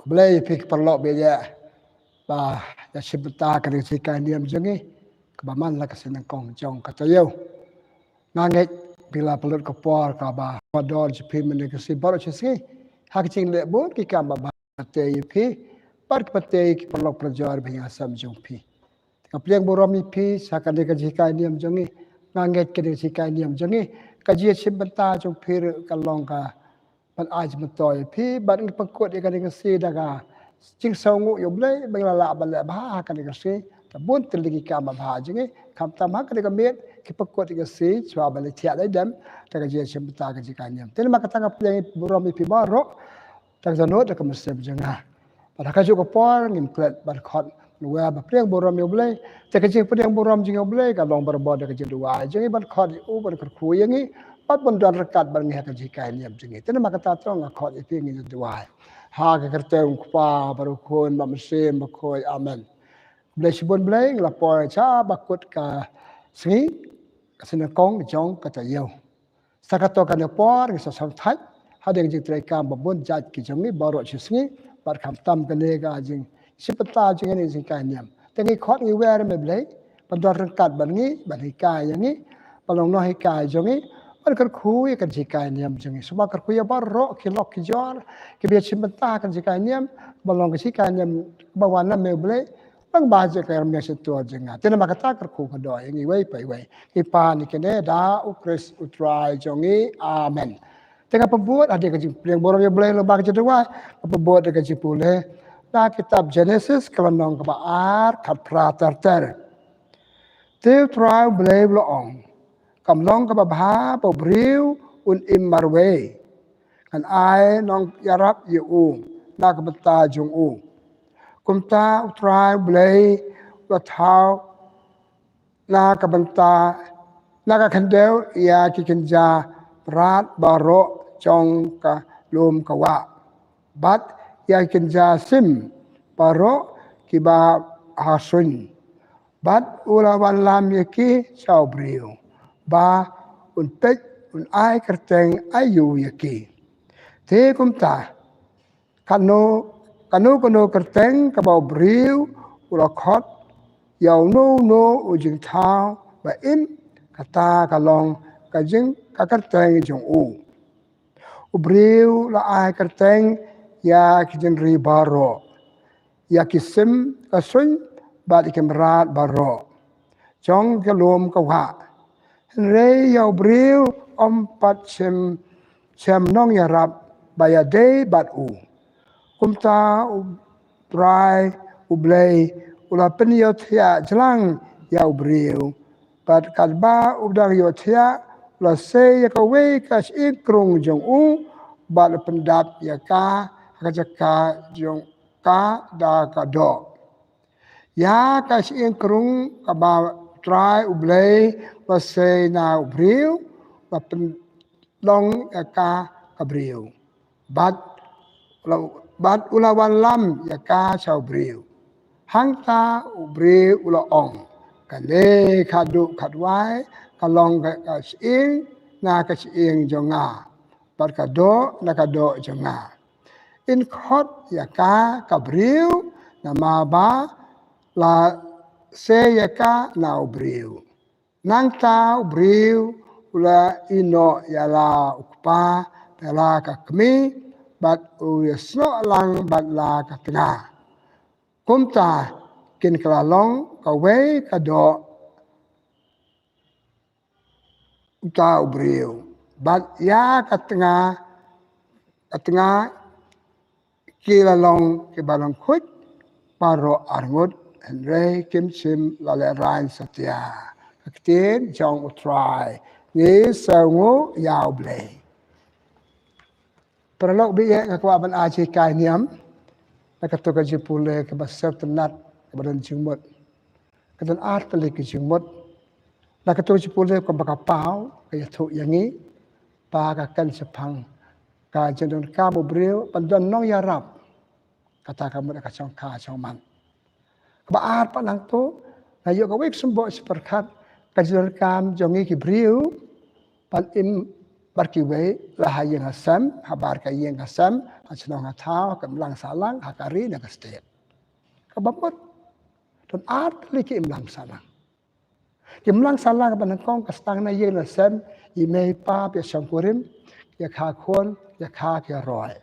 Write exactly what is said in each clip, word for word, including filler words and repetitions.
Khublei ïa phi ki paralok ba ïa ba ïa shim bynta ka dei ka jinghikai niam jong ngi kaba man la ka seng nyngkong jong ka taïew. Nga ngeit ba la pynlut ka por kaba ba don jong phi mynne ka sngi baroh shi sngi ha ka jingleh bun ki kam ba bha, ka tei ïa phi bad ka tei ki paralok parajor ba ïa sam jong phi. Te ka pliang burom ïa phi sha kane ka jinghikai niam jong ngi. Nga ngeit kane ka jinghikai niam jong ngi, ka jingshim bynta jong phi ruh ka long ka ban ai jingmyntoi ïa phi bad ngi pynkut ïa kane ka sngi da ka jingsngewnguh ïa U Blei ba ngi la lah ban leh bha ha kane ka sngi. Te bun tylli ki kam ba bha jong ngi, khamtam ha kane ka miet ngi pynkut ïa ka sngi shuwa ban leit thiah leit dem. Te ka jingshim bynta ka jinghikai niam. Te namar kata nga pliang burom ïa phi baroh. Te ka dohnud da ka mynsiem jong nga. Bad ha kajuh ka por ngim klet ban khot ban wer ban pdiang burom ïa U Blei. Te ka jingpdiang burom jong ngi ïa U Blei ka long barabor da ka jingduwai jong ngi ban khot ïa u ban kyrkhu ïa ngi bad ban don ryngkat bad ngi ha ka jinghikai niam jong ngi. Te namar kata to nga khot ïa phi, ngin duwai. Ha ka kyrteng U Kpa bad U Khun bad U Mynsiem Bakhuid. Amen. Khublei shibun Blei, ngi la poi sha ba kut ka sngi, ka seng nyngkong jong ka taïew. Sa katto katne por ngi sa shong thait hadien ka jingtrei kam ba bun jait ki jong ngi baroh shi sngi bad khamtam kane ka jingshim bynta jong ngi ha ka jinghikai niam. Te ngi khot ngi wer ïa me Blei ban don ryngkat bad ngi, ban hikai ïa ngi, ban long nonghikai jong ngi, ban kyrkhu ïa ka jinghikai niam jong ngi. Sngewbha kyrkhu ïa baroh ki lok ki jor kiba ïa shim bynta ha ka jinghikai niam, ban long ka jinghikai niam ba wan na me Blei, Nang ba jong ka rmiang shyntur jong nga. Te namar kata kyrkhu ka doh ïa ngi iwei pa iwei. Ngi pan ïa kine da U Khrist U Trai jong ngi. Amen. Te nga pynbud hadien ka jingpdiang burom ïa U Blei lyngba ka jingduwai. Nga pynbud da ka jingpule na kitab Genesis ka lynnong kaba ar, khatphra ter ter. Te U Trai U Blei u la ong, kam long kaba bha ba u briew un im marwei. Ngan ai nongïarap ïa u na ka bynta jong u. Kumta U Trai U Blei u la thaw na ka bynta, na ka khyndew ïa ki kynja mrad baroh jong ka lum ka wah bad ïa ki kynja sim baroh kiba ha suiñ. Bad u la wanlam ïa ki sha u briew ba un peit, un ai kyrteng aïu ïa ki. Te kumta, kano kano kano kyrteng kaba u briew u la khot ïa uno uno u jingthaw ba im, kata ka long ka jing ka kyrteng jong u. U briew u la ai kyrteng ïa ki jingri baroh, ïa ki sim ka suiñ bad ïa ki mrad baroh jong ka lum ka wah. Hynrei ïa u briew ym pat shem, shem nongïarap ba ïadei bad u. Kumta U Trai U Blei u la pynïohthiah jlang ïa u briew. Bad katba u dang ïohthiah u la sei ïa kawei ka shyieng krung jong u bad u pyndap ïa ka ha ka jaka jong ka da ka doh. Ïa ka shyieng krung kaba U Trai U Blei u la sei na u briew, u la pynlong ïa ka ka briew. Bad u la, bad u la wanlam ïa ka sha u briew. Hangta u briew u la ong, kane khatduh khatwai ka long ka, ka shyieng na ka shyieng jong nga, bad ka doh na ka doh jong nga. In khot ïa ka ka briew, namar ba la sei ïa ka na u briew. Nangta u briew u la ïehnoh ïa la u kpa bad la ka kmie, bad u ïasnoh lang bad la ka tnga. Kumta kin kylla long kawei ka doh uta u briew. Bad ïa ka tnga, ka tnga ki la long kiba lyngkhuit baroh arngut, hynrei kim shym la lehrain satia. Ka ktien jong U Trai. Ngi sngewnguh ïa U Blei. Paralok baieit, nga kwah ban ai jinghikai niam na kato ka jingpule kaba sngewtynnat, kaba don jingmut. Ka don ar tylli ki jingmut. Na kato ka jingpule kaba ka paw ka ïathuh ïa ngi ba ka kren shaphang ka jingdonkam u briew ban don nongïarap. Kata ka mut ka shongkha shongman. Kaba ar pat nangto, nga ïoh kawei ka symboh shi pyrkhat, ka jingdonkam jong ngi ki briew ban im Bad kiwei la ha ïing ha sem, habar ka ïing ka sem, ha chnong ha thaw, ka imlang sahlang, ha ka ri ne ka state. Kaba mut, don ar tylli ki imlang sahlang. Ki imlang sahlang kaba nyngkong ka sdang na ïing na sem, i mei i pa, ïa shongkurim, ïa kha khun, ïa kha ki roi.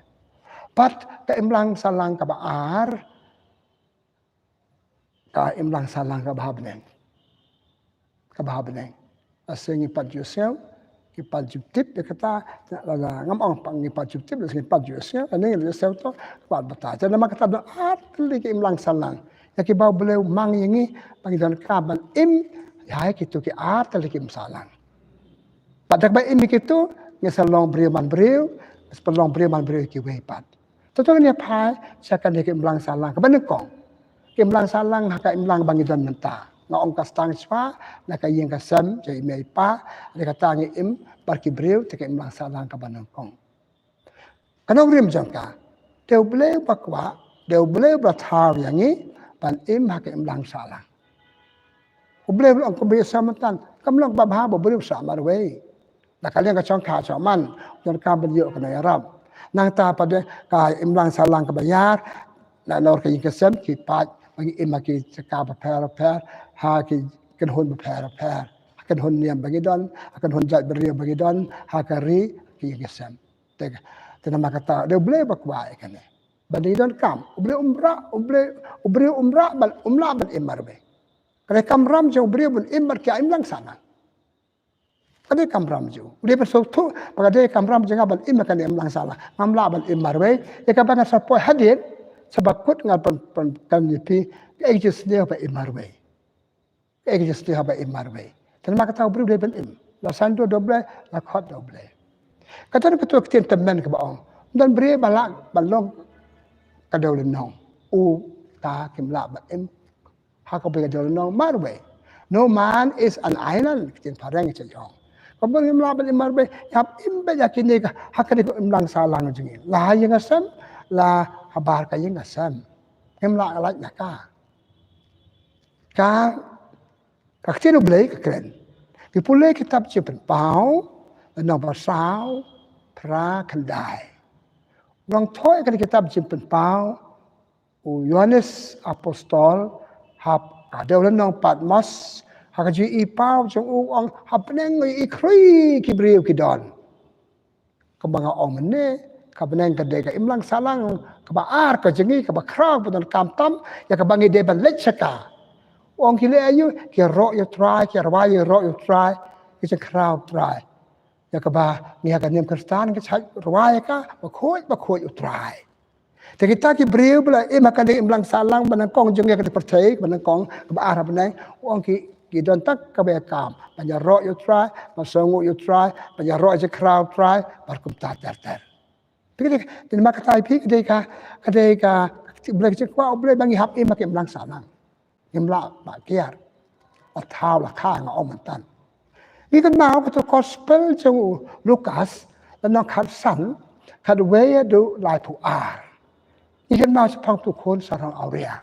Bad ka imlang sahlang kaba ar, ka imlang sahlang kaba ha bneng. Kaba ha bneng. Lashai ngi pat ju sngew, ngi pat ju tip ïa kata, lada ngam ong pat ngi pat ju tip, lashai ngi pat ju sngew, lane ngi ju sngew to, kaba bata. Te namar kata don ar tylli ki imlang sahlang. Ïa kiba U Blei u mang ïa ngi, ba ngi donkam ban im, ïa kito ki ar tylli ki imlang sahlang. Bad da kaba im ïa kito, ngi sa long briew man briew, ngi sa long briew man briew ïa kiwei pat. Te to ngin ïa phai sha kane ka imlang sahlang kaba nyngkong. Ka imlang sahlang ha ka imlang ba ngi don mynta. Nga ong ka sdang shuwa na ka ïing ka sem jong i mei i pa, hynrei kata ngi im bad ki briew, te ka imlang sahlang kaba nyngkong. Ka nongrim jong ka, dei U Blei uba kwah, dei U Blei uba thaw ïa ngi ban im ha ka imlang sahlang. U Blei u long kumba ïa shem mynta, kam long ba bha ba u briew u sah marwei. Da ka liang ka shongkha shongman, u donkam ban ïoh ka nongïarap. Nangta pat de ka imlang sahlang kaba ïar, na lor ka ïing ka sem, ki pait ba ngi im ha ki jaka bapher bapher, ha ki kynhun bapher bapher, ha kynhun niam ba ngi don, ha kynhun jaitbynriew ba ngi don, ha ka ri, ki ïing ki sem. Te, te namar kata, dei U Blei uba kwah ïa kane. Ba ngi donkam, U Blei um rah, U Blei, U Blei um rah ban, um lah ban im marwei. Ka dei kamram jong U Blei ban im bad ki imlang sahlang. Ka dei kamram jong U Blei, ba sngewthuh ba ka dei kamram jong nga ban im ha kane ka imlang sahlang. Ngam lah ban im marwei, ïa kaba nga sa poi hadien, sa ba kut nga pyn, pyn, pynkynmaw ïa phi, kaei ka jingsniew ba im marwei. Kaei ka jingsniew ba im marwei. Te namar kata u briew u dei ban im. La saiñdur da U Blei, la khot da U Blei. Kata ka tu ka ktien tymmen kaba ong, ym don briew ba lah ban long ka dewlynnong. Uta kim lah ban im ha kawei ka dewlynnong marwei. No man is an island, ka ktien phareng ka ong. Kaba ngim lah ban im marwei, ïa hap im beit ïa kine ka, ha kane ka imlang sahlang jong ngi. La ha ïing ha sem, la habar ka ïing ha sem. Ngim lah lait na ka. Ka, ka ktien U Blei ka kren. Ngi pule kitab Jingpynpaw, lynnong ba saw, phra, khyndai. U nongthoh ïa kane ka kitab Jingpynpaw, u Ïohannes Apostol, ha ka dewlynnong Patmos, ha ka jingïohi paw jong u, u ong ha bneng ngi ïohi khrui ki briew ki don. Kumba nga ong mynne, ka bneng ka dei ka imlang sahlang, kaba ar ka jong ngi, kaba khraw, ba donkam tam ïa kaba ngi dei ban leit sha ka. U ong ki leh aïu, ki ïaroh ïa U Trai, ki rwai ïaroh ïa U Trai, ki jingkhraw U Trai. Ïa kaba ngi ha ka niam Khristan ngi shait rwai ïa ka, bakhuid bakhuid U Trai. Te kita ki briew ba la im ha kane ka imlang sahlang ba nyngkong jong ngi ha kane ka pyrthei, ba nyngkong, kaba ar ha bneng, u ong ki, ki don tang kaba ïa kam ban ïaroh ïa U Trai, ban sngewnguh ïa U Trai, ban ïaroh ïa ka jingkhraw U Trai, bad kumta ter ter. Te ka dei, te namar kata ïa phi ka dei ka, ka dei ka, ka U Blei ka jingkwah U Blei ba ngi hap im ha ka imlang sahlang. Ngim lah ba kiar. La thaw la kha nga ong mynta. Ngi kynmaw ka tu gospel jong u Lukas, lynnong khatsan, khatwei haduh laiphew ar. Ngi kynmaw shaphang tu khun sarong awria.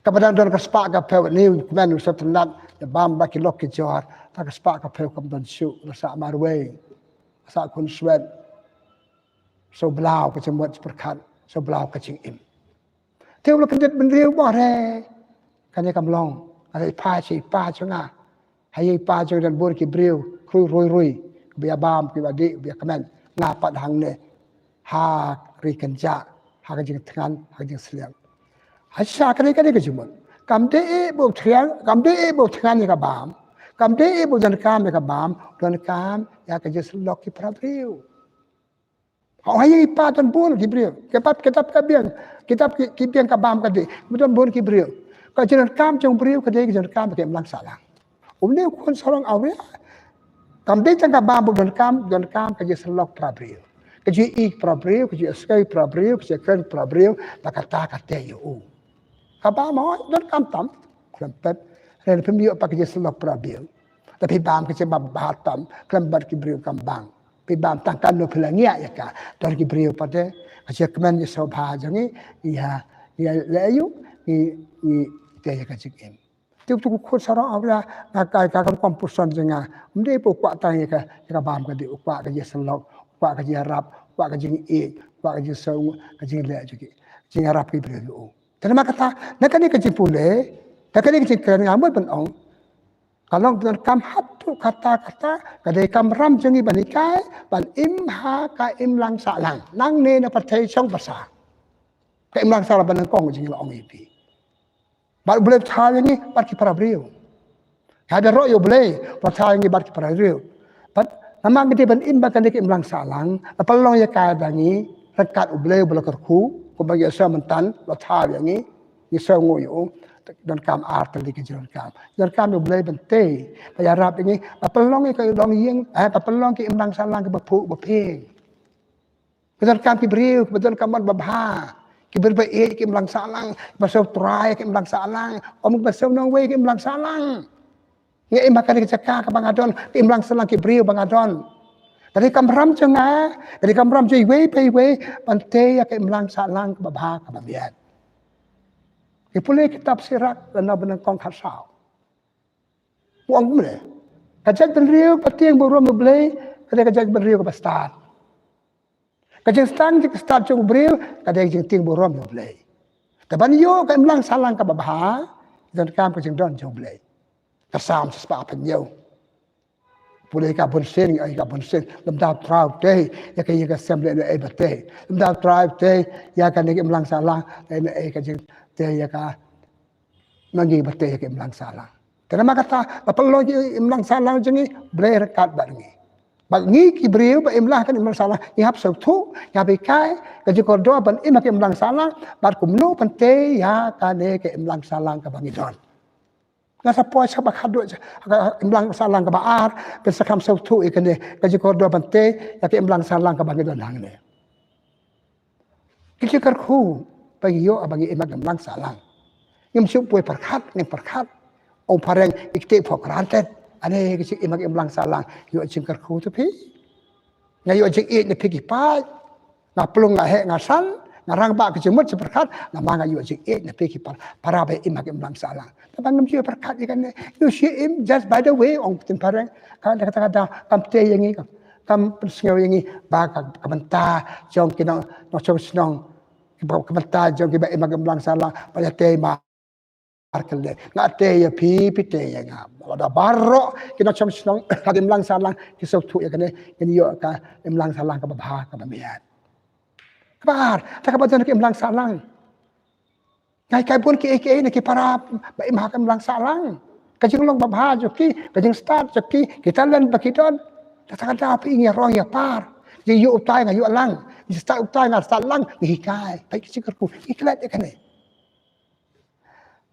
Kaba dang don ka spah ka phew, une u kmen u sngewtynnat, u bam bad ki lok ki jor, ta ka spah ka phew kam don shuh, u la sah marwei. U la sah khun swet. Shu blaw ka jingmut jingpyrkhat, shu blaw ka jingim. Te u la kyndit bynriew bha re. Kane kam long. Kane i pa, i pa jong nga. Ha ïing i pa jong nga don bun ki briew khrui rui rui, kiba ïa bam, kiba dih, kiba ïa kmen. Nga pat hangne ha ri kynjah, ha ka jingthngan, ha ka jingsliang. Ha sha kane, kane ka jingmut. Kam dei eh ba u thngan, kam dei eh ba u thngan ïa ka bam. Kam dei eh ba u donkam ïa ka bam, donkam ïa ka jingsyllok ki para briew. Ha ïing i pa don bun ki briew. Kitab, kitab ka biang, kitab ki, ki biang ka bam ka dei. Don bun ki briew. Ka jingdonkam jong u briew ka dei ka jingdonkam ka imlang sahlang. Une u khun sarong awria, kam dei tang ka bam ba u donkam, donkam ka jingsyllok para briew. Ka jingïohi para briew, ka jingïohsngew para briew, ka jingkren para briew, ba kata ka tei ïa u. Ka bam hooid donkam tam, khlem pep. Hynrei phim ïoh pat ka jingsyllok para briew. Lada phi bam ka jingbam bha tam, khlem bad ki briew kam bang. Phi bam tang kano phi la ngiah ïa ka. Don ki briew pat de, ka jingkmen jingshongkha jong ngi, ngi ïa, ngi ïa leh aïu, ngi, ngi tei ïa ka jingim. Ïa uto u khun sarong awria, nga kai ka kam kompuson jong nga. Ym dei ba u kwah tang ïa ka, ïa ka bam ka dih, u kwah ka jingïasyllok, u kwah ka jingïarap, u kwah ka jingïeit, u kwah ka jingsngew, ka jingleh jong ki, jingïarap ki briew ïa u. Te namar kata, na kane ka jingpule, na kane ka jingkren nga mut ban ong, ka long donkam haduh katta katta, ka dei kamram jong ngi ban hikai, ban im ha ka imlang sahlang. Nangne na pyrthei shong basa, ka imlang sahlang ba nyngkong jong ngi la ong ïa phi. Bad U Blei u thaw ïa ngi bad ki para briew. Ka da roh ïa U Blei, ba thaw ïa ngi bad ki para briew. Bad namar ngi dei ban im bad kane ka imlang sahlang, la pynlong ïa ka da ngi ryngkat U Blei uba la kyrkhu, kumba ngi ïohsngew mynta, la thaw ïa ngi, ngi sngewnguh ïa u, donkam ar tylli ki jingdonkam. Donkam ïa U Blei ban tei, ba ïarap ïa ngi, ba pynlong ïa ka longïing, eh, ba pynlong ki imlang sahlang kiba phuh ba phieng. Ba donkam ki briew, ba donkam mon babha. Ki briew ba ïeit ki imlang sahlang, ba sngewthuh ïa ki imlang sahlang, ym ba sngewthuh ïa ki imlang sahlang. Nga im ha kane ka jaka kaba nga don, ki imlang sahlang ki briew ba nga don. Ka dei kamram jong nga, ka dei kamram jong iwei pa iwei, ban tei ïa ki imlang sahlang kaba bha kaba miat. Ngi pule kitab Sirak, lynnong ba nyngkong khatsaw. U ong kumne. Ka jaitbynriew ba tieng burom ïa U Blei, ka dei ka jaitbynriew kaba stad. Ka jingstad, jingstad jong u briew, ka dei ka jingtieng burom ïa U Blei. Te ban ïoh ka imlang sahlang kaba bha, donkam ka jingdon jong U Blei. Ka Salm shispah phew hynñiew. Pule ka bunsien, ïa ka bunsien. Lymda U Trai u tei ïa ka ïing ka sem lehnohei ba tei. Lymda U Trai u tei ïa kane ka imlang sahlang, lehnohei ka jingtei ïa ka, ma ngi ba tei ïa ka imlang sahlang. Te namar kata, la pynlong ïa ka imlang sahlang jong ngi, Blei ryngkat bad ngi. Bad ngi ki briew ba im ha kane ka imlang sahlang, ngi hap sngewthuh, ngi hap hikai, ka jingkordor ban im ha ka imlang sahlang, bad kumno ban tei ïa kane ka imlang sahlang kaba ngi don. Nga sa poi sha ba khatduh, sha ka imlang sahlang kaba ar, phin sa kham sngewthuh ïa kane, ka jingkordor ban tei ïa ka imlang sahlang kaba ngi don hangne. Ki jingkyrkhu ba ngi ïoh ba ngi im ha ka imlang sahlang. Ngim shu poi pyrkhat, ngim pyrkhat. Ong phareng, ngi take for granted. Ane ki jingim ha ka imlang sahlang. Ïoh jingkyrkhu to phi. Nga ïoh jingïeit na phi ki paid. Nga plung, nga heh, nga san, nga rangbah, ki jingmut jingpyrkhat, namar nga ïoh jingïeit na phi ki para, para ba im ha ka imlang sahlang. Te ba ngim ju pyrkhat ïa kane, ïoh shi im, just by the way, ong ktien phareng, ka da, ka da, ka da, kam tei ïa ngi, kam, kam pynsngew ïa ngi ba ka, ka bynta jong ki nong, nongshong shnong, ka bynta jong kiba im ha ka imlang sahlang, ba ïa tei ma ar kylleng. Nga tei ïa phi, phi tei ïa nga. Lada baroh ki nongshong shnong ha ka imlang sahlang ki sngewthuh ïa kane, kin ïoh ka imlang sahlang kaba bha kaba miat. Kaba ar, lada kaba don ka imlang sahlang, nga hikai bun kiei kiei na ki para ba im ha ka imlang sahlang. Ka jinglong babha jong ki, ka jingstad jong ki, ki talent ba ki don. Lada ka daw phi ïa rong ïa par. Jingïoh utai nga ïoh lang. Jingstad utai nga stad lang, ngi hikai. Peit ki jingkyrkhu, ngi klet ïa kane.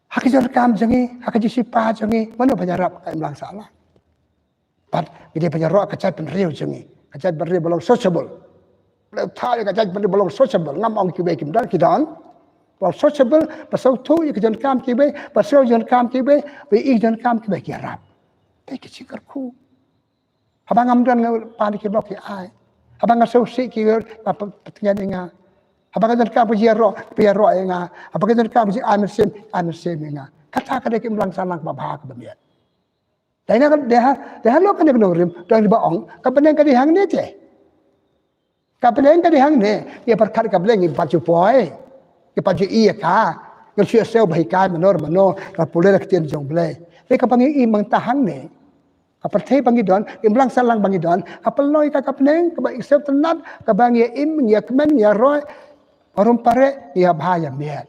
Ha ka jingdonkam jong ngi, ha ka jingshipa jong ngi, mano ban ïarap ka imlang sahlang? Bad ngi dei ban ïaroh ka jaitbynriew jong ngi, ka jaitbynriew ba long sociable. Lada thaw ïa ka jaitbynriew ba long sociable, ngam ong kiwei kim don, ki don. Ba long sociable, ba sngewthuh ïa ka jingdonkam kiwei, ba sngew jingdonkam kiwei, ba ïohi jingdonkam kiwei ki ïarap. Peit ki jingkyrkhu. Haba ngam don nga pan ki lok ki ai. Haba nga sngewsih ki, nga pa, patngen ïa nga. Haba nga donkam ka jingïaroh, phi ïaroh ïa nga. Haba nga donkam ka jingai mynsiem, ai mynsiem ïa nga. Kata ka dei ka imlang sahlang kaba bha kaba miat. Dei na ka, dei ha, dei halor kane ka nongrim, dang ba ong, ka bneng ka dei hangne te. Ka bneng ka dei hangne, ïa pyrkhat ka bneng, ngi pat ju poi. Ngi pat ju ïa ka. Ngi shu ïa sngewbha hikai mano mano, ka pule la ktien jong Blei. Dei kaba ngi im mynta hangne. Ka pyrthei ba ngi don, imlang sahlang ba ngi don, ka pynlong ïa ka ka bneng, kaba i sngewtynnat, kaba ngi ïa im, ngi ïa kmen, ngi ïa roi, barum pare, ngi ïa bha ïa miat.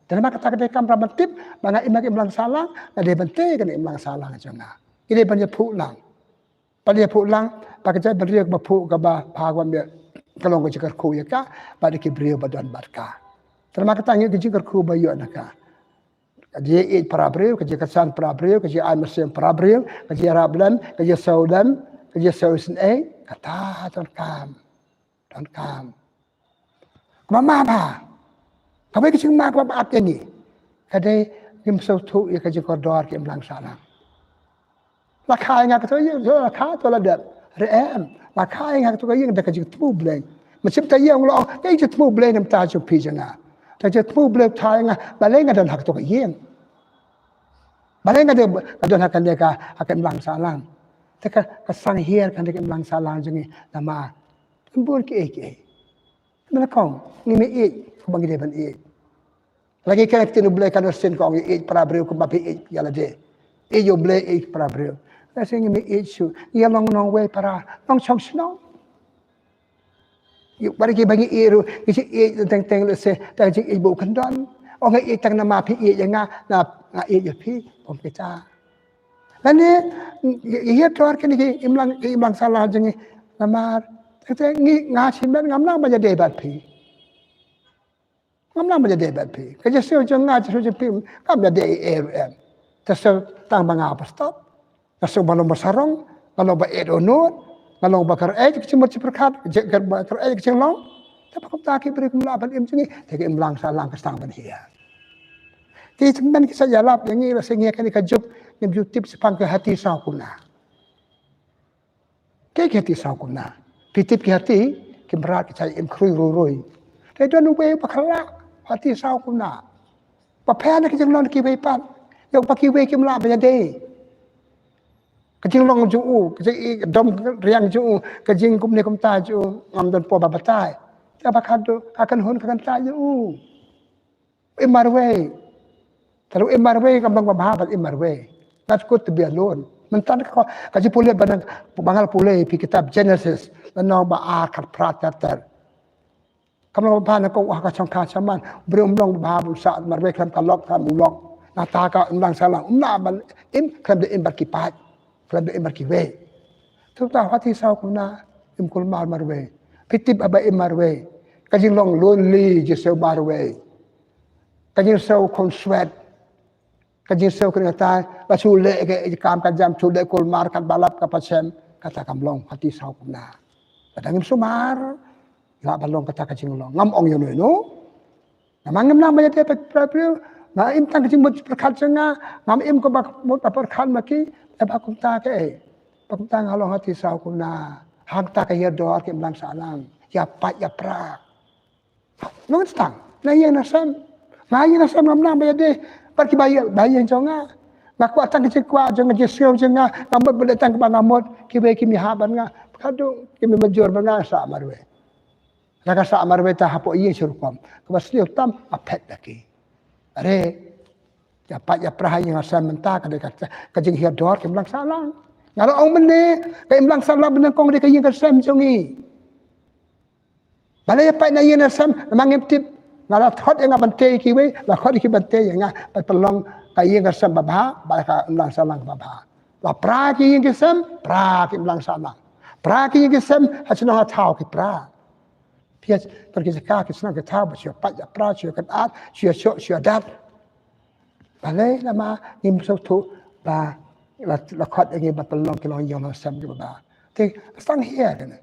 Te namar kata ka dei kamram ban tip, ba nga im ha ka imlang sahlang, nga dei ban tei ïa kane ka imlang sahlang jong nga. Ngi dei ban ïa phuh lang. Ban ïa phuh lang, ba ka jaitbynriew kaba phuh kaba bha kaba miat, ka long ka jingkyrkhu ïa ka, bad ïa ki briew ba don bad ka. Te namar kata ngi ka jingkyrkhu ba ïoh na ka. Ka jingïeit para briew, ka jingkyrshan para briew, ka jingai mynsiem para briew, ka jingïarap lem, ka jingsngew lem, ka jingsngew isynei, kata donkam. Donkam. Kaba ma bha. Kawei ka jingma kaba ap ïa ngi. Ka dei ngim sngewthuh ïa ka jingkordor ka imlang sahlang. La kha ïa nga kato ïing, la kha to la dep. Re em. La kha ïa nga kato ka ïing da ka jingthmu Blei. Mynsiem ta ïa ong la ong, ka jingthmu Blei namar ta jong phi jong nga. Ta jingthmu Blei ta ïa nga, balei nga don ha kato ka ïing. Balei nga dei, nga don ha kane ka, ha ka imlang sahlang. Te ka, ka sanghiar kane ka imlang sahlang jong ngi namar bun kiei kiei. Mynta kong, ngim ïeit kumba ngi dei ban ïeit. Lagi ka ktien U Blei ka ong shisien, ka ong ïeit para briew kumba phi ïeit ïa lade. Ïeit U Blei, ïeit para briew. Lehse ngim ïeit shuh, ngi long nongwei para, nongshong shnong. Ïa, bad kiba ngi ïeit ruh, ngi shu ïeit teng teng lehse, tang jingïeit ba u kyndon. O, nga ïeit tang namar phi ïeit ïa nga, nga ïeit ïa phi, ym kumta. Lane, ïa, ïa, ïa, tor kine ki imlang, ki imlang sahlang jong ngi namar, te, te, ngi, nga shimet ngam nang ban ïadei bad phi. Ngam nang ban ïadei bad phi. Ka jingsngew jong nga, jingsngew jong phi, kam ïadei ei ei ruh em. Te sngewthuh tang ba nga ba stop. Nga sngew ba long ba sarong, nga long ba eh u nud, nga long ba kyrhai ka jingmut jingpyrkhat, ka jing, ka, ba kyrhai ka jinglong. Te ba kumta ki briew kim lah ban im jong ngi, te ka imlang sahlang ka sdang ban hiar. Te tymmen ki sa ïalap ïa ngi, lehse ngi ha kane ka juk ngim ju tip shaphang ka hati saw kumna. Kaei ka hati saw kumna? Phi tip ki hati, ki mrad ki shah im khrui rui rui. Te don uwei uba khlak, hati saw kumna. Ba pher na ka jinglong kiwei pat. Ïa uba kiwei kim lah ban ïadei. Ka jinglong jong u, ka jingdom riang jong u, ka jingkumne kumta jong u, ngam don por ban batai. Te ba khadduh, ka kynhun ka kyntait ïa u. Im marwei. Te lada im marwei, kam long ba bha ban im marwei. That's good to be alone. Mynta ka, ka jingpule ba nang, ba nga la pule phi kitab Genesis, lynnong ba ar, khat phra ter ter. Kam long ba bha nang ko ha ka shongkha shaman, briew um long ba bha ban sah marwei khlem ka lok, khlem u lok. Nangta ka imlang sahlang um lah ban im, khlem da im bad ki paid. Khlem da im bad kiwei. Te uta u hati saw kumna, im kulmar marwei. Phi tip haba im marwei. Ka jinglong lonely, jingsngew marwei. Ka jingsngew khonswet. Ka jingsngew kane kata, la shu leh ka, ka kam ka jam, shu leh kulmar, katba lap ka pachem, kata kam long hati saw kumna. Lada ngim sumar, lah ban long kata ka jinglong. Ngam ong ïano ïano. Namar ngim nang ban ïadei bad para briew, nga im tang ka jingmut pyrkhat jong nga, ngam im kumba mut ba pyrkhat ma ki, te ba kumta kaei. Ba kumta nga long hati saw kumna. Hangta ka hiar dor ka imlang sahlang. Ïa pait ïa pra. Nongtang, na ïing na sem. Nga ïing na sem ngam nang ba ïadei bad kiba ïa, ba ïing jong nga. Nga kwah tang ka jingkwah jong nga, jingsngew jong nga, nga mut ba dei tang kaba nga mut, kiwei kim ïahap bad nga. Khadduh kim ïamynjur bad nga, sah marwei. Lada ka sah marwei te hapoh ïing shi rukom. Kaba sniew tam, nga phet da ki. Are, ïa pait ïa pra ha ïing ha sem mynta ka dei ka, ka jinghiar dor ka imlang sahlang. Nga la ong mynne, ka imlang sahlang ba nyngkong dei ka ïing ka sem jong ngi. Balei ïa pait na ïing na sem, namar ngim tip. Nga la khot ïa nga ban tei ïa kiwei, la khot ïa ki ban tei ïa nga, ban pynlong ka ïing ka sem ba bha, bad ka imlang sahlang ba bha. La pra ki ïing ki sem, pra ki imlang sahlang. Pra ki ïing ki sem, ha shnong ha thaw ki pra. Phi ïa, phi ïa ki jaka ki shnong ki thaw, ba shu ïa pait ïa pra, shu ïa kynad, shu ïa shoh, shu ïa dat. Balei namar ngim sngewthuh ba la, la khot ïa ngi ban pynlong ki longïing longsem kiba bha. Te sdang hiar kane.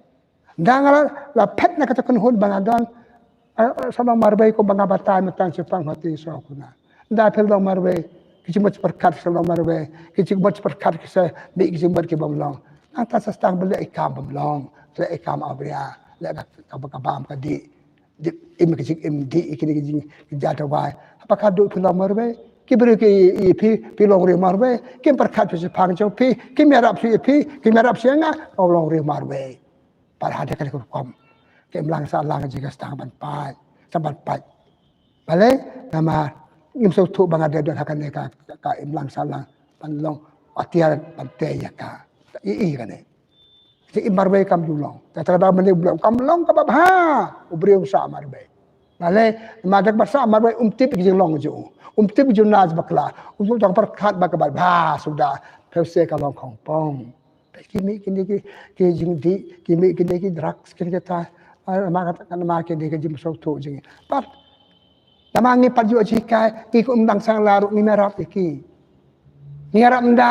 Ynda nga la, la phet na kata ka kynhun ba nga don, eh, eh, sa long marwei kumba nga batai mynta shaphang hati saw kumna. Ynda phi long marwei, ki jingmut pyrkhat ki sa long marwei, ki jingmut pyrkhat ki sa mih ki jingmut ki bym long. Nangta sa sdang ban leh ïa ki kam bym long, leh ïa ki kam awria, leh ka, ka, ka bam ka dih. Dih, im ka jingim dih, ïa kine ki jing, ki jingdawai. Haba khadduh phi long marwei, ki briew ki ïa phi, phi long riew marwei, kim pyrkhat shuh shaphang jong phi, kim ïarap shuh ïa phi, kim ïarap shuh ïa nga, long riew marwei. Bad ha kane ka rukom, ka imlang sahlang jong ngi ka sdang ban pait, sdang ban pait. Balei, namar ngim sngewthuh ba nga dei don ha kane ka, ka, ka imlang sahlang ban long atiar ban tei ïa ka. Ïa, ïa kane. Te im marwei kam ju long. Te lada mynne u briew kam long kaba bha, u briew um sah marwei. Balei, namar da kaba sah marwei um tip ki jinglong jong u. Um tip ki jingnash bakla. Um tip ka pyrkhat ba kaba bha suda. Phi ïohsngew ka long khongpong. Te ki mih kine ki, ki jingdih, ki mih kine ki drugs, kine kita. Ah, namar kata, namar kine ki jingmut sngewthuh jong ngi. Pat, namar ngi pat ïoh jinghikai, ngi kum dang sangla ruh ngim ïarap ïa ki. Ngi ïarap ynda,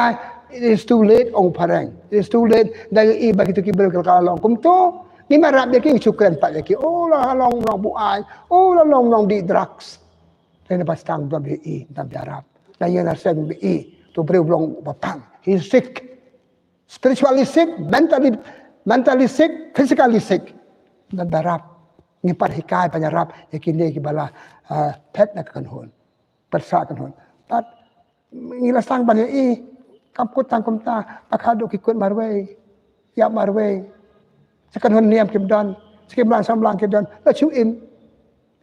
it is too late, ong phareng. It is too late, ynda ngi i ba kito ki briew ki la long kumto. Ngim ïarap ïa ki, ngi shu kren pat ïa ki. Oh, la long nongbuaid, oh, la long nongdih drugs. Te naba sdang ba i, ynda ïarap. Na ïing na sem ba i, to briew long ba pang. He is sick. Spiritually sick, mentally, mentally sick, physically sick. Naba ïarap. Ngi pat hikai ban ïarap ïa kine kiba la, ah, phet na ka kynhun. Pyrsa kynhun. Pat Ngi la sdang ban ïa i, kam kut tang kumta, ba khadduh ki kut marwei, ïap marwei. Sa kynhun niam kim don, sa ki imlang samlang kim don, la shu im.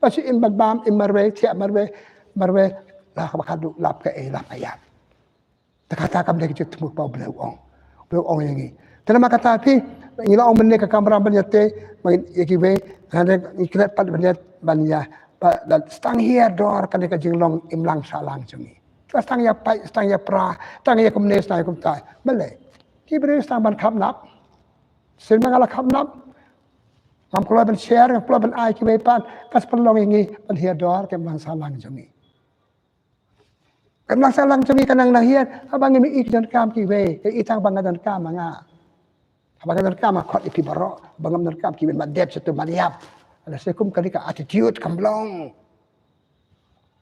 La shu im ban bam, im marwei, thiah marwei, marwei, la ka ba khadduh, lap ka ei, lap ka ïap. Te kata kam dei ka jingthmu ba U Blei u ong. U Blei u ong ïa ngi. Te namar kata phi, ngi la ong mynne ka kamram ban ïa te, ban ïa kiwei, hynrei ngi klet pat ban ïa, ban ïa, ba, la sdang hiar dor kane ka jinglong imlang sahlang jong ngi. Ka sdang ïa pait, sdang ïa pra, sdang ïa kumne, sdang ïa kumta. Balei? Ki briew sdang ban khapnap. Sien ma nga la khapnap. Ngam kloi ban share, ngam kloi ban ai kiwei pat, ka sa pynlong ïa ngi ban hiar dor ka imlang sahlang jong ngi. Ka imlang sahlang jong ngi ka nang nang hiar, haba ngim i ki donkam kiwei, ka i tang ba nga donkam ma nga. Haba nga donkam ma khot ïa phi baroh, haba ngam donkam kiwei ma dep sha tu ma ïap. Lehse kum kane ka attitude kam long.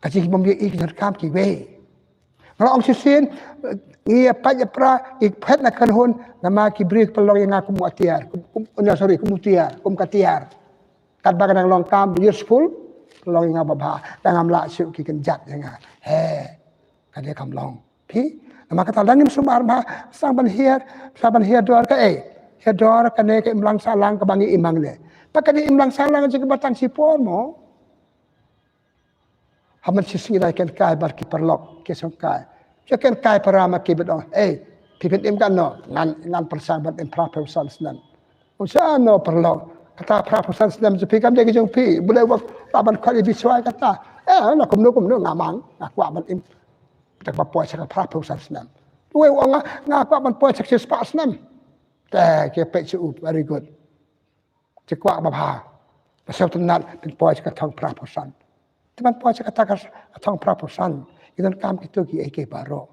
Ka jingbym i ki donkam kiwei. Nga la ong shisien, ngi ïa pait ïa pra, ngi phet na kynhun, namar ki briew ki pynlong ïa nga kum u atiar, kum, kum, no, sorry, kum u tiar, kum ka tiar. Katba nga dang long kam, useful, pynlong ïa nga babha, dang ngam lah shuh ki kynjat ïa nga. He, ka dei kam long. Phi, namar kata dang ngim sumar bha, sdang ban hiar, sdang ban hiar dor kaei. Hiar dor kane ka imlang sahlang kaba ngi im hangne. Ba kane imlang sahlang jong ngi ba tang shipor mo. Ha man shisngi da ken kai bad ki paralok, ki sngewkai. Ki ken kai para ma ki bad ong, "Ei, phi phin im katno?" "Ngan, ngan pyrshang ban im phra phew san snem." "Ong sha no paralok, kata phra phew san snem jong phi kam dei ka jong phi, balei wat lah ban khot ïa phi shuwa kata?" "Eh, na kumno kumno nga mang, nga kwah ban im. Te ba poi sha ka phra phew san snem." "Uwei u ong nga, nga kwah ban poi sha ka shispah snem." Te ki peit sha u, very good. Ki kwah babha. Ba sngewtynnat phin poi sha ka thong phra phew san. Te ban poi sha kata ka thong phra phew san, ki donkam kito kiei kiei baroh.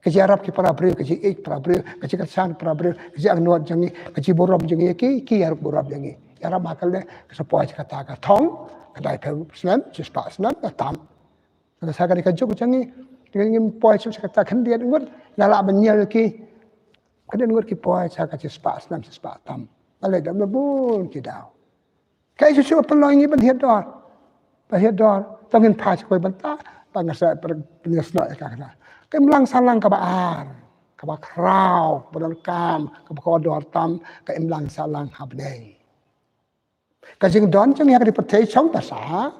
Ka jingïarap ki para briew, ka jingïeit para briew, ka jingkyrshan para briew, ka jingangnud jong ngi, ka jingburom jong ngi, ki, ki ïarap burom jong ngi. Ïarap ma ka leh, ka sa poi sha kata ka thong, ka dei phew snem, shispah snem, ka tam. Ka sa ka dei ka juk jong ngi, te ngim poi sha kata khyndiat ngut, nga lah ban ñiew ki, khyndiat ngut ki poi sha ka shispah snem, shispah tam. Balei? Da ma bun ki daw. Kaei shisha ba pynlong ïa ngi ban hiar dor. Ban hiar dor. Tang ngin phai sha kawei bynta. Ba nga sa pynïasnoh ïa ka kane. Ka imlang sahlang kaba ar. Kaba khraw. Kaba donkam. Kaba kordor tam. Ka imlang sahlang ha bneng. Ka jingdon jong ngi ha kane ka pyrthei shong ba sah.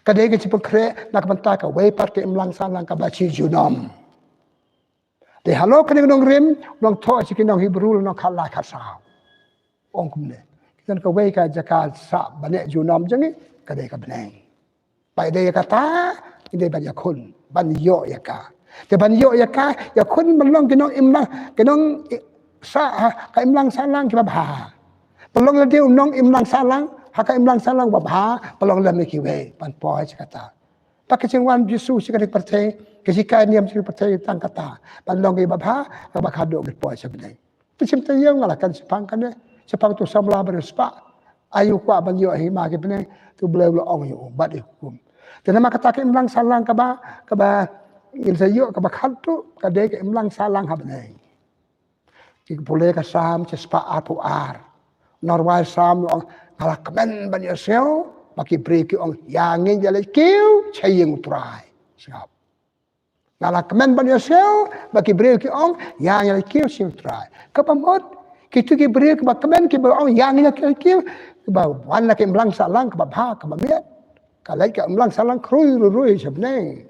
Ka dei ka jingpynkhreh na ka bynta kawei pat ka imlang sahlang kaba shi junom. Te halor kane ka nongrim, nongthoh sha ki nong Hebru, nongkhatlai khatsaw. Ong kumne. Ki don kawei ka jaka sah ba neh junom jong ngi, ka dei ka bneng. Ba ïadei ïa kata, ngi dei ban ïakhun, ban ïoh ïa ka. Te ban ïoh ïa ka, ïakhun ban long ki nongimlang, ki nong i-, sah, ha, ka imlang sahlang kiba bha. Ban long lade u nongimlang sahlang, ha ka imlang sahlang ba bha, ban long lem ïa kiwei, ban poi sha kata. Ba ka jingwan Jisu sha kane ka pyrthei, ka jinghikai niam sha kane ka pyrthei tang kata. Ban long kiba bha, kaba khadduh ngin poi sha bneng. Te shim taïew nga la kren shaphang kane, shaphang utu u samla ba riewspah. Aïu u kwah ban ïoh hima ki bneng, te U Blei u la ong ïa u, bat ïa u hukum. Te namar kata ka imlang sahlang kaba, kaba ngin sa ïoh kaba khadduh, ka dei ka imlang sahlang ha bneng. Ki pule ka Salm shispah arphew ar. Nongrwai Salm u ong, nga la kmen ban ïohsngew ba ki briew ki ong, ïa ngin ïa leit kiew sha ïing U Trai. Sngap. Nga la kmen ban ïohsngew ba ki briew ki ong, ïa ngin ïa leit kiew sha ïing U Trai. Kaba mut, kito ki briew kiba kmen kiba ong, ïa ngin ïa leit kiew, kiba wan na ka imlang sahlang kaba bha kaba miat. Ka leit ka imlang sahlang khrui rui rui sha bneng.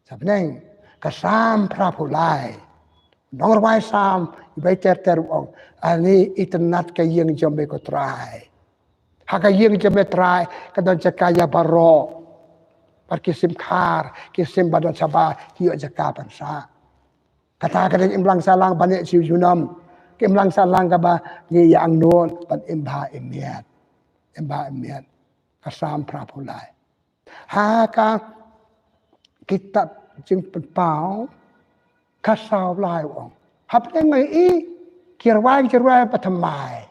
Sha bneng, ka Salm phra phew lai. Nongrwai Salm, i Bai Ter Ter u ong, ani itynnat ka ïing jong me ko Trai. Ha ka ïing jong me Trai, ka don jaka ïa baroh. Bad ki sim khar, ki sim ba don shabar, ki ïoh jaka ban sah. Kata ka dei ka imlang sahlang ba neh shi junom. Ka imlang sahlang kaba ngi ïa angnud, ban im bha im miat. Im bha im miat. Ka Salm phra phew lai. Ha ka kitab Jingpynpaw, khatsaw lai u ong. Hapdeng ngi i, ki rwai, ki rwai ba thymmai.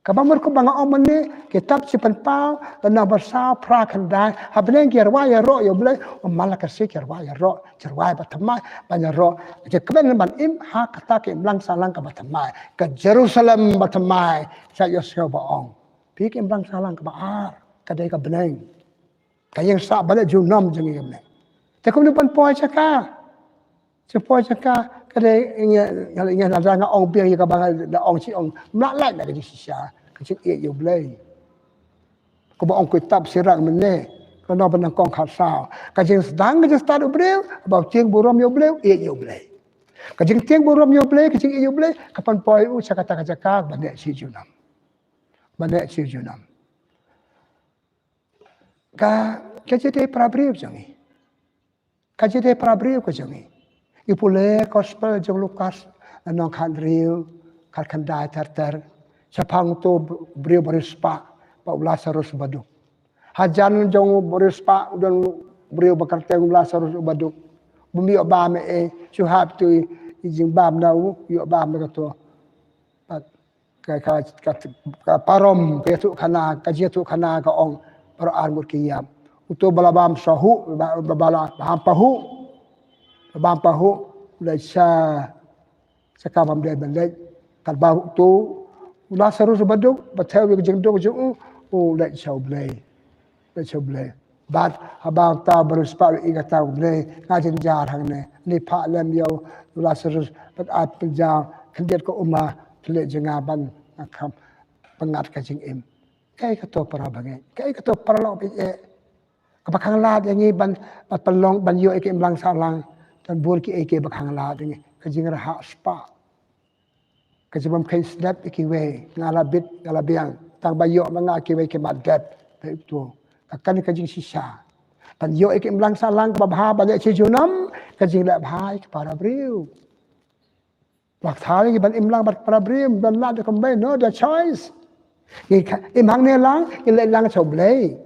Kaba mut kumba nga ong mynne, kitab Jingpynpaw, lynnong ba saw phra khyndai, hapdeng ki rwai ïaroh ïa U Blei, u Malakasi ki rwai ïaroh, ki rwai ba thymmai, ban ïaroh, ki kmen ban im, ha kata ka imlang sahlang kaba thymmai. Ka Jerusalem ba thymmai, sa ïohsngew ba ong. Phi ka imlang sahlang kaba ar, ka dei ka bneng. Ka ïing sah ba neh junom jong ngi ka bneng. Te kumno ban poi sha ka? Sha poi sha ka, ka dei ngi, ngi, ngi, nga ong biang ïa kaba nga ong shi ong. Mlak lak na ka jingshisha ka jingïeit ïa U Blei. Kaba ong kitab Sirak mynne, ka nong ba nyngkong khatsaw. Ka jingsdang ka jingstad u briew, ba tieng burom ïa U Blei, ïeit ïa U Blei. Ka jingtieng burom ïa U Blei, ka jingïeit ïa U Blei, ka pynpoi u sha kata ka jaka ba neh shi junom. Ba neh shi junom. Ka, ka jingïeit para briew jong ngi. Ka jingïeit para briew ka jong ngi. I pule gospel jong Lukas, nong khathynriew, khatkhyndai ter ter. Shaphang uto briew bariewspah, ba u Lasarus baduk. Hajan jong u bariewspah, u don briew ba kyrteng u Lasarus u baduk. Bym ïoh bam ei, shu hap tu i jingbam na u, ïoh bam na kato. Bad ka, ka, ka, ka parom, ka ïathuh khana, ka jingïathuh khana ka ong, baroh ar ngut ki ïap. Uto ba la bam shahuh, ba, ba, ba la bam pahuh. Ba bam pahuh, u leit sha, sha ka bym dei ban leit. Katba uto u Lasarus baduk, ba thew ïa ka jingduk jong u, u leit sha U Blei. Leit sha U Blei. Bad haba uta u bariewspah u ïohi kata u Blei, nga jynjar hangne. Ni phah lem ïa u Lasarus, bad ai pynjaw khyndiat ka umma, khlieh jong nga ban, nga kham pyngngad ka jingim. Kaei kato para bangeit, kaei kato paralok bangeit. Kaba khanglad ïa ngi ban, ban pynlong, ban ïoh ïa ka imlang sahlang. Don bun kiei kiei ba khanglad ïa ngi. Ka jingrhah spah. Ka jingbym kheiñ step ïa kiwei, nga la bit, nga la biang. Tang ba ïoh ma nga kiwei ki mat dep. Te uto. Ka kane ka jingshisha. Ban ïoh ïa ka imlang sahlang kaba bha, ban leh shi junom, ka jingleh bha ïa ki para briew. Wat thaw ïa ngi ban imlang bad para briew, ban lad ïa ka mei, no, the choice. Ngi ka, im hangne lang, ngi leit lang sha U Blei.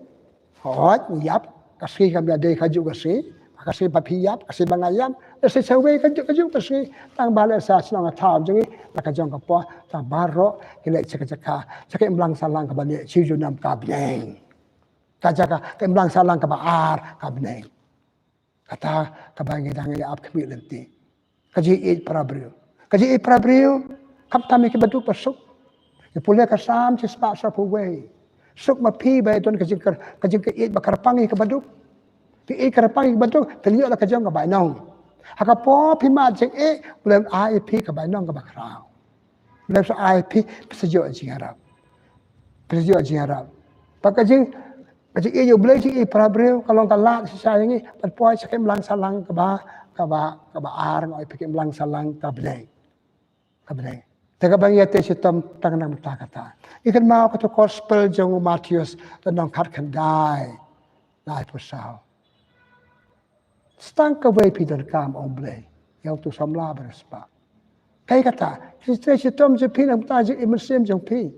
Hooid, ngi ïap, ka sngi kam ïadei kajuh ka sngi, ka sngi ba phi ïap, ka sngi ba nga ïap, leit sha kawei kajuh, kajuh ka sngi, tang ba leit sha shnong thaw jong ngi, la ka jong ka por, tang baroh, ngi leit sha ka jaka, sha ka imlang sahlang kaba neh shi junom ka bneng. Ka jaka, ka imlang sahlang kaba ar, ka bneng. Kata kaba ngi dang ïa ap khmih lynti. Ka jingïeit para briew. Ka jingïeit para briew. Khamtam ïa kiba duk ba suk. Ngi pule ka Salm shispah sawphew wei. Suk ma phi ba don ka jingkyrpang, ka jingïeit ba kyrpang ïa kiba duk. Phi ïeit kyrpang ïa kiba duk, phin ïoh la ka jong ka bainong. Ha ka por phi mad jingïeit, U Blei un ai ïa phi ka bainong kaba khraw. U Blei un ai ïa phi, phi sa ïoh jingïarap. Phi sa ïoh jingïarap. Bad ka jing, ka jingïeit ïa U Blei, jingïeit para briew, ka long ka lad shisha ïa ngi, ban poi sha ka imlang sahlang kaba, kaba, kaba ar, ngi ong ïa phi ka imlang sahlang ka bneng. Ka bneng. Te kaba ngi ïa tei shitom tang na ka bynta kata. Ngi kynmaw kato ka gospel jong u Mathaios, lynnong khatkhyndai. Laiphew saw. Sa tang kawei phi donkam, ong U Blei, ïa uto u samla bariewspah. Kaei kata, ka jingtrei shitom jong phi na ka bynta jingim mynsiem jong phi.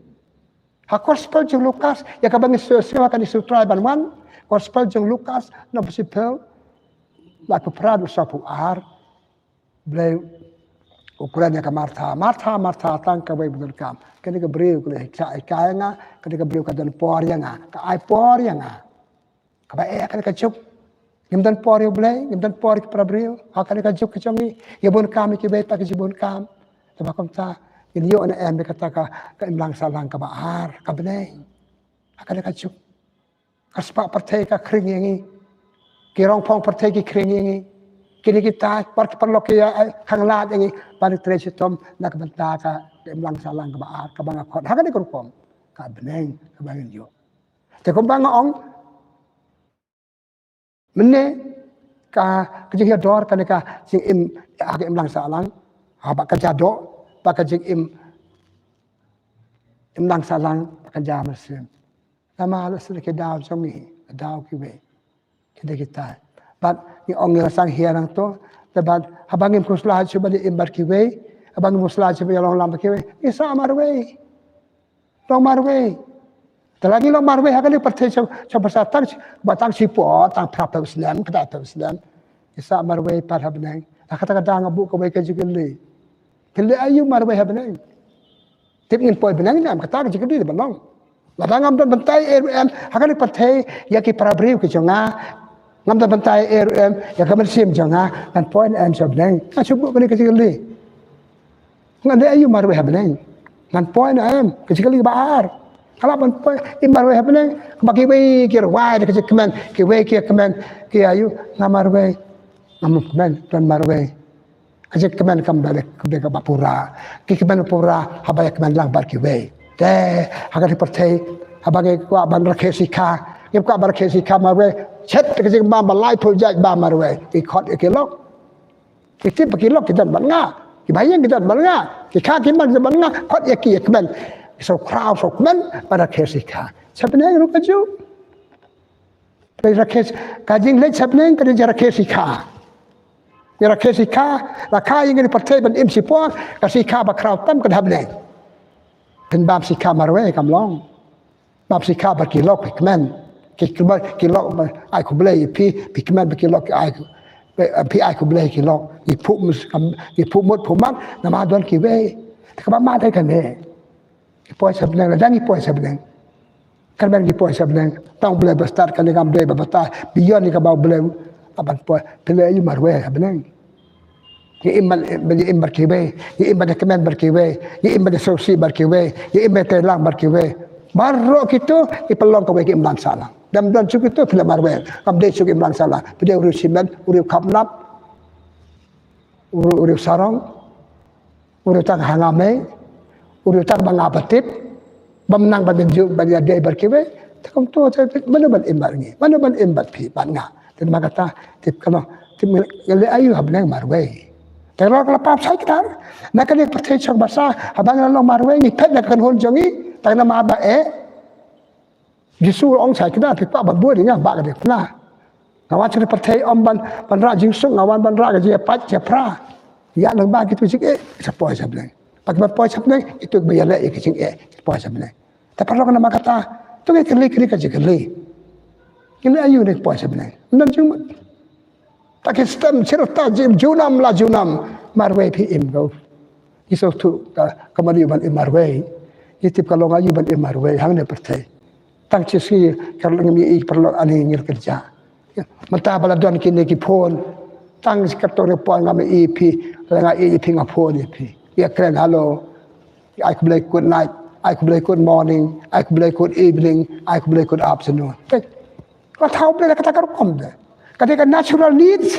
Ha gospel jong u Lukas, ïa kaba ngi sngewsih ha kane ka sutrai ban wan, gospel jong u Lukas, lynnong ba shiphew, laiphew phra haduh sawphew ar, U Blei u kren ïa ka Martha, Martha, Martha, tang kawei ba donkam. Kane ka briew ka la hikai ïa nga, kane ka briew ka don por ïa nga, ka ai por ïa nga. Kaba eh ha kane ka juk. Ngim don por ïa U Blei, ngim don por ïa ki para briew. Ha kane ka juk ka jong ngi, ïa bun kam ïa kiwei pat ki jubun kam. Te ba kumta, ngin ïoh ne em ïa kata ka, ka imlang sahlang kaba ar, ka bneng. Ha kane ka juk. Ka spah pyrthei ka khring ïa ngi. Ki rong phong pyrthei ki khring ïa ngi. Kine kita, para ki paralok ki ïa, eh, khanglad ïa ngi. Ban trei shitom na ka bynta ka, ka imlang sahlang kaba ar, kaba nga khot. Ha kane ka rukom. Ka bneng, kaba ngin ïoh. Te kumba nga ong, mynne ka, ka jingïador kane ka jingim, ha ka imlang sahlang, ha ba ka jadoh, ba ka jingim, imlang sahlang, ba ka ja mynsiem. Namar la sdang ki daw jong ngi, daw kiwei. Ki dei kita. Bad ngi ong ngi la sdang hiar nangto, te bad haba ngim khuslai shuh ban im bad kiwei, haba ngim khuslai shuh ban ïalong lang bad kiwei, ngi sah marwei. Long marwei. Te la ngi long marwei ha kane ka pyrthei sha, sha bynta tang, ba tang shipor, tang phra phew snem, khatar phew snem. Ngi sah marwei pat ha bneng. Ha kata ka daw nga buh kawei ka jingkylli. Phin leh aïu marwei ha bneng? Tip ngin poi bneng ne em, kata ka jingkylli ba long. Lada ngam don bynta ei ruh em, ha kane ka pyrthei ïa ki para briew ki jong nga. Ngam don bynta ei ruh em, ïa ka mynsiem jong nga, ngan poi ne em sha bneng. Nga shu buh kane ka jingkylli. Ngan leh aïu marwei ha bneng? Ngan poi ne em? Ka jingkylli ba ar. Nga lah ban poi, im marwei ha bneng. Ba kiwei ki rwai da ka jingkmen, kiwei ki kmen, ki aïu, nga marwei. Ngam kmen, don marwei. Ka jingkmen kam da dei kaba pura. Ki kmen pura haba ïa kmen lang bad kiwei. Te ha kane ka pyrthei haba ngi kwah ban rakhe sikha, ngi kwah ban rakhe sikha marwei. Chet ka jingbam ba laiphew jait bam marwei. Ki khot ïa ki lok. Ki tip ba ki lok ki don bad nga. Ki bahaïing ki don bad nga. Ki kha ki man ki don bad nga. Khot ïa ki ïa kmen. Ki sngewkhraw sngewkmen ban rakhe sikha. Sa bneng ruh kajuh. Ka rakhe, ka jingleh sa bneng ka dei ka rakhe sikha. Ka rakhe sikha, la kha ïa ngi ha pyrthei ban im shipor, ka sikha ba khraw tam ka dei ha bneng. Phin bam sikha marwei kam long. Bam sikha bad ki lok ki kmen. Ki kmen ki lok ai khublei ïa phi, phi kmen bad ki lok ki ai, phi ai khublei ki lok. Ki phuh mus, ki phuh mut phuh mat, namar don kiwei. Te kaba ma dei kane. Ki poi sa bneng, la dang ki poi sa bneng. Kyrmen ki poi sa bneng. Tang U Blei ba stad kane kam dei ba batai. Beyond ïa kaba U Blei. Aban poi. Phi leh aïu marwei ha bneng. Ïa im bad, ïa im bad kiwei. Ïa im bad kmen bad kiwei. Ïa im bad sngewsih bad kiwei. Ïa im bad tei lang bad kiwei. Baroh kito ki pynlong kawei ka imlang sahlang. Dang don shuh kito phi leh marwei. Kam dei shuh ka imlang sahlang. Phi dei u riew shimet, u riew khapnap. U riew, u riew sarong. U riew tang ha nga mei, u riew tang ba nga batip, bym nang ban ïa ju, ban ïadei bad kiwei, te kumto te mano ban im bad ngi, mano ban im bad phi, bad nga. Te namar kata, tip kano, tip ngi leh aïu ha bneng marwei. Te lok la pap shai kdar, na kane ka pyrthei shong basa, haba ngi la long marwei, ngi phet na ka kynhun jong ngi, tang namar ba eh, Jisu u ong shai kdar, phi kwah ban bud ïa nga, bah ka dei pla. Nga wan sha ka pyrthei ym ban, ban rah jingsuk, nga wan ban rah ka jingïapait, jingïapra. Ïa nang ba kito jingeh, sa poi sa bneng. Ba ki ban poi sa bneng, kito kiba ïaleh ïa ka jingeh, ki poi sa bneng. Te paralok namar kata, to ngi kylli kine ka jingkylli. Ngi leh aïu ne poi sa bneng. Ym don jingmut. Ta ki stem sirta jim junam la junam marwei phi im ko. Ngi sngewthuh ka, ka mano ban im marwei. Ngi tip ka long aïu ban im marwei hangne pyrthei. Tang shi sngi ka long ngi i paralok ani ngi kyrja. Mynta ba la don kine ki phone. Tang shi katto ne phone nga ma i phi, la nga i phi nga phone i phi. Ïa kren hello. Ai khublei good night, ai khublei good morning, ai khublei good evening, ai khublei good afternoon. Ka thaw Blei la kata ka rukom de. Ka dei ka natural needs.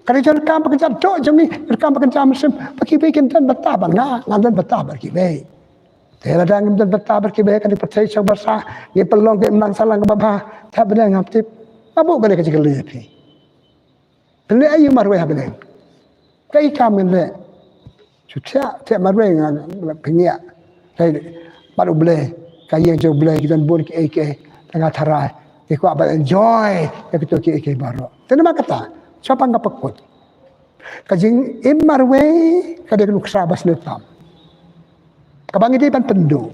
Ka dei jong ka kam ba ka jam jong ngi, ka kam ba ka jam sim. Ba kiwei kin don bynta bad nga, nga don bynta bad kiwei. Te lada ngim don bynta bad kiwei, ka dei pyrthei shong basa, ngi pynlong ka imlang sahlang kaba bha, te bneng ngam tip. Nga buh kane ka jingkylli ïa phi. Phi leh aïu marwei ha bneng. Kaei kam ngin leh. Shu thiah, thiah marwei nga pynïaid. Kaei bad U Blei, ka ïing jong U Blei, ki don bun kiei kiei. Te nga tharai, ki kwah ban enjoy ïa kito kiei kiei baroh. Te namar kata, sha pang ka pakut. Ka jingim marwei, ka dei ka nuksa ba sniew tam. Kaba ngi dei ban pynduh.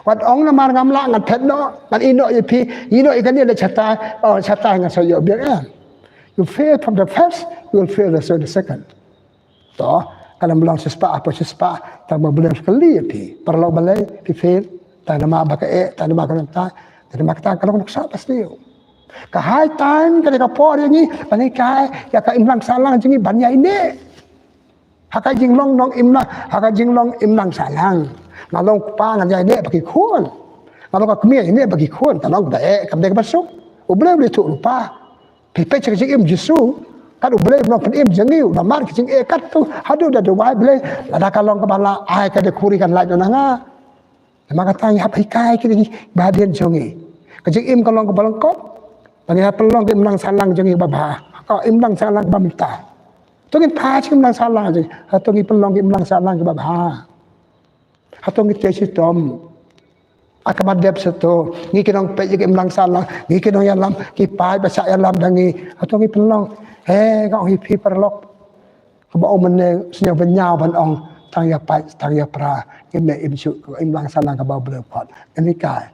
Wat ong namar ngam lah ngan phet noh, ngan ïeh noh ïa phi, ïeh noh ïa kane leh shatai, oh, shatai ngan sa ïoh biang em. You fail from the first, you will fail the second. To, kan ym long shispah, hapoh shispah, tang ba Blei u kylli ïa phi. Paralok balei, phi fail, tang namar ba ka eh, tang namar ka nangta, tang namar kata ka long nuksa ba sniew. Ka high time, ka dei ka por ïa ngi, ban hikai, ïa ka imlang sahlang jong ngi, ban ïaineh. Ha ka jinglong nong imlang, ha ka jinglong imlang sahlang. Nga long u kpa ngan ïaineh bad ki khun. Nga long ka kmie ïaineh bad ki khun, ka long kaba eh, kam dei kaba suk. U Blei u dei u ïathuh lypa. Phi peit sha ka jingim Jisu. Kat U Blei u nongpynim jong ngi, u la mad ka jingeh katto. Haduh da duwai Blei, lada ka long kaba la ai ka dei khuri kan lait noh na nga. Namar kata ngi hap hikai kine ki ba hadien jong ngi. Ka jingim ka long kaba lyngkot. Ba ngi hap pynlong ka imlang sahlang jong ngi kaba bha. Ka imlang sahlang kaba mynta. To ngin phai sha ka imlang sahlang jong ngi. Hato ngi pynlong ka imlang sahlang kaba bha. Hato ngi trei shitom. Ha kaba dep shato. Ngi ki nongpeit ïa ka imlang sahlang. Ngi ki nongïalam. Ki paid ba shah ïalam da ngi. Hato ngi pynlong. He, nga ong ïa phi paralok. Kaba ong mynne, sñiaw ban ñiaw ban ong, tang ïa pait, tang ïa pra, im ne im shuh, ka imlang sahlang kaba U Blei u khot. Ngin hikai.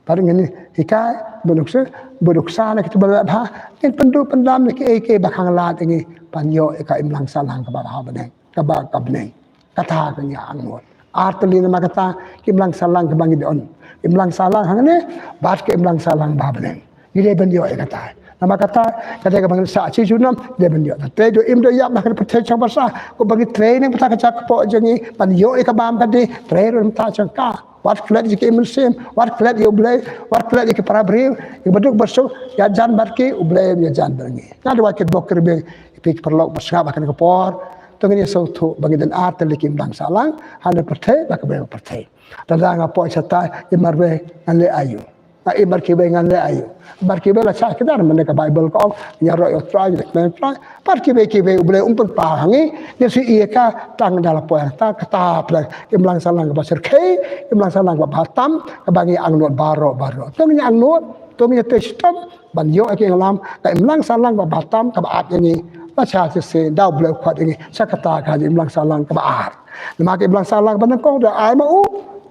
Bad ngin hikai, ba nuksa, ba nuksa na kito ba la bha, ngin pynduh pyndam na kiei kiei ba khang lad ngi, ban ïoh ïa ka imlang sahlang kaba bha bneng, kaba ka bneng. Kata ka ngi angnud. Ar tylli namar kata, ka imlang sahlang kaba ngi don. Imlang sahlang hangne, bad ka imlang sahlang ba bneng. Ngi dei ban ïoh ïa kata. Namar kata, ka dei kaba ngi sa shi junom, dei ban ïoh. Trei do im do ïap, ha ka pyrthei shong basa, ko ba ngi trei ne mynta ka jaka kpoh jong ngi, ban ïoh ïa ka bam ka dei, trei ruh mynta shong ka. Wat klet ïa ki mynsiem, wat klet ïa U Blei, wat klet ïa ki para briew, ïa ba duk ba suk, ïa jan bad ki, U Blei ïa jan bad ngi. Nga duwai kitbok kitrwiang, ïa phi ki paralok ba sngap ha kane ka por, To ngin ïa sngewthuh ba ngi don ar tylli ki imlang sahlang, ha kane ka pyrthei bad kawei ka pyrthei. Lada nga poi shata, i marwei ngan leh aïu? Nga i markiwei ngan leh aïu? Markiwei la shah kdar, mynta ka Baibl ka ong, ngi ïaroh ïa U Trai, ngi leh kmen U Trai. Markiwei kiwei U Blei um pynpaw ha ngi, ngi shu i ïa ka tang da la poi hangta, kata pdeng imlang sahlang kaba shyrkhei, imlang sahlang kaba bha tam, kaba ngi angnud baroh baroh. To ngin angnud, to ngin tei shitom ban ïoh ïa ka ïalam ka imlang sahlang kaba bha tam kaba ap ïa ngi. La shah shisien da U Blei u khot ïa ngi sha kata ka imlang sahlang kaba ar. Namar ka imlang sahlang kaba nyngkong da ai ma u,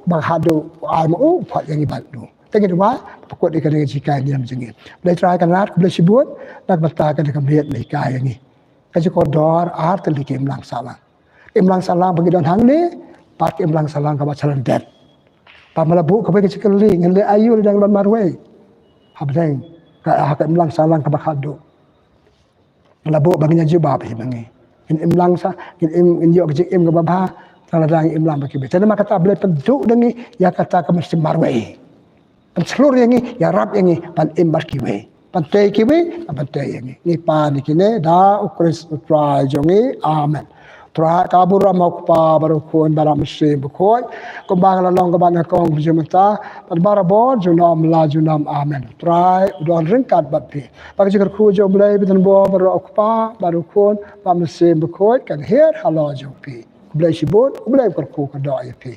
ba haduh ai ma u, u khot ïa ngi bad u. Te ngi duwai, pynkut ïa kane ka jinghikai niam jong ngi. Blei Trai Kynrad, khublei shibun na ka bynta kane ka miet ba la hikai ïa ngi. Ka jingkordor ar tylli ki imlang sahlang. Imlang sahlang ba ngi don hangne, bad ka imlang sahlang kaba sha lyndet. Ba me la buh kawei ka jingkylli, ngin leh aïu lada ngi don marwei? Hapdeng ka, ha ka imlang sahlang kaba khatduh, la buh ba ngin ïa jubab hi ma ngi. Ngin imlang sa, ngin im, ngin ïoh ka jingim kaba bha, tang lada ngi imlang bad kiwei. Te namar kata Blei pynduh da ngi ïa kata ka mynsiem marwei. Pynshlur ïa ngi, ïarap ïa ngi ban im bad kiwei, ban tei kiwei, ban tei ïa ngi. Ngi pan ïa kine da U Khrist U Trai jong ngi. Amen. Trai ka burom ha U Kpa bad U Khun bad U Mynsiem Bakhuid, kumba ka la long kaba nyngkong, mynta bad barabor, junom la junom. Amen. Trai u don ryngkat bad phi. Ba ka jingkyrkhu jong U Blei ba donbor baroh, U Kpa bad U Khun bad U Mynsiem Bakhuid, kan hiar halor jong phi. Khublei shibun, U Blei u kyrkhu kyrdoh ïa phi.